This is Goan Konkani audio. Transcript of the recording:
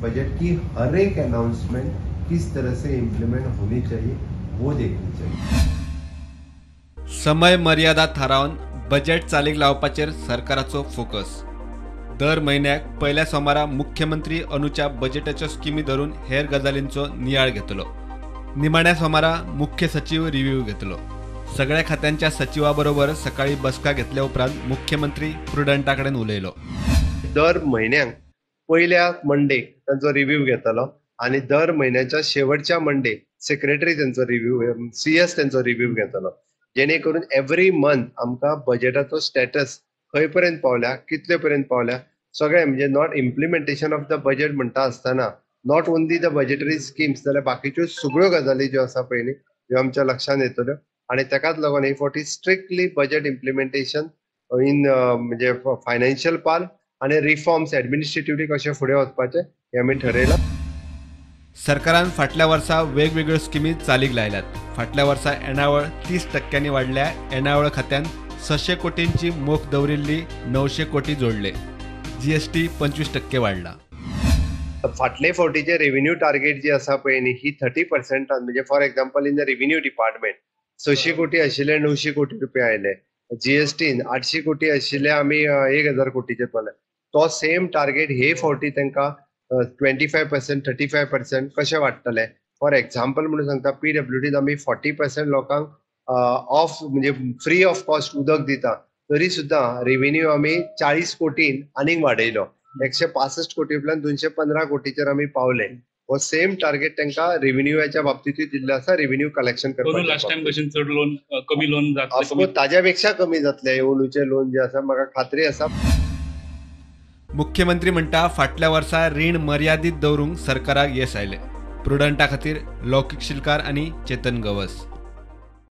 बजट की हर एक अनाउंसमेंट किस तरह से इम्प्लीमेंट होनी चाहिए वो देखनी चाहिए। समय मर्यादा थारावन बजेट चालीक लावपाचेर सरकाराचो फोकस। दर म्हयन्याक पयल्या सोमारा मुख्यमंत्री अनुच्या बजेटाच्यो स्किमी धरून हेर गजालींचो नियाळ घेतलो। निमाण्या सोमारा मुख्य सचीव रिव्ह्यू घेतलो। सगळ्या खात्यांच्या सचिवा बरोबर सकाळी बसका घेतल्या उपरांत मुख्यमंत्री प्रुडंटा कडेन उलयलो। दर म्हयन्याक पयल्या मंडे तांचो रिव्ह्यू घेतलो आनी दर म्हयन्याच्या शेवटच्या मंडे सेक्रेटरी त्यांचो रिव्ह्यू, सीएस त्यांचो रिव्ह्यू घेतलो, जेणे करून एवरी मंथ आमकां बजेटाचो स्टेटस खंय पर्यंत पावल्या, कितले पर्यंत पावल्या, सगळें म्हणजे not implementation of the budget म्हणटा आसतना not only the budgetary schemes जाल्यार बाकीच्यो सगळ्यो गजाली ज्यो आसा पयलीं ह्यो आमच्या लक्षांत येतल्यो आनी ताकाच लागून हे फावटी स्ट्रिक्टली बजेट इम्प्लिमेंटेशन इन म्हणजे फायनान्शियल पार्ट आनी रिफॉर्म्स एडमिनिस्ट्रेटिवली कशें फुडें वचपाचें हें आमी ठरयलां। सरकारान फाटल्या वर्सा वेगवेगळ्यो स्किमी चालीक लायल्यात। फाटल्या वर्सा येणावळ 30% वाडल्या। येणावळ खात्यान 600 कोटींची मोख दवरिल्ली 900 कोटी जोडले। जीएसटी 25% वाडला। फाटले फावटीचे रेव्हेन्यू टार्गेट जी आसा पळय न्ही ही 30% म्हणजे for example in the revenue department 600 कोटी आशिल्ले 900 कोटी रुपया आयले, जीएसटीन 800 कोटी आशिल्ले आमी 1000 कोटीचेर पावले। तो सेम टार्गेट हे फावटी तांकां 25% 35% कशें वाडटले। फॉर एक्झाम्पल म्हणून सांगता, पीडब्ल्यूडीन आमी 40% लोकांक ऑफ म्हणजे फ्री ऑफ कॉस्ट उदक दिता, तरी सुद्दां रेव्हेन्यू आमी 40 कोटीन आनीक वाडयलो, 165 कोटी उपरांत 215 कोटीचेर आमी पावले। हो सेम टार्गेट तांकां रेव्हेन्यूच्या बाबतींतूय दिल्लो आसा, रेव्हेन्यू कलेक्शन करपाक। लास्ट टायम भशेन चड लोन कमी लोन जातलें, ऑफकोर्स ताज्या पेक्षा कमी जातलें अंदूचें लोन जें आसा, म्हाका खात्री आसा। मुख्यमंत्री म्हणटा फाटल्या वर्सा रीण मर्यादीत दवरूंक सरकाराक येस आयलें। प्रुडंटा खातीर लौकीक शिलकार आनी चेतन गवस।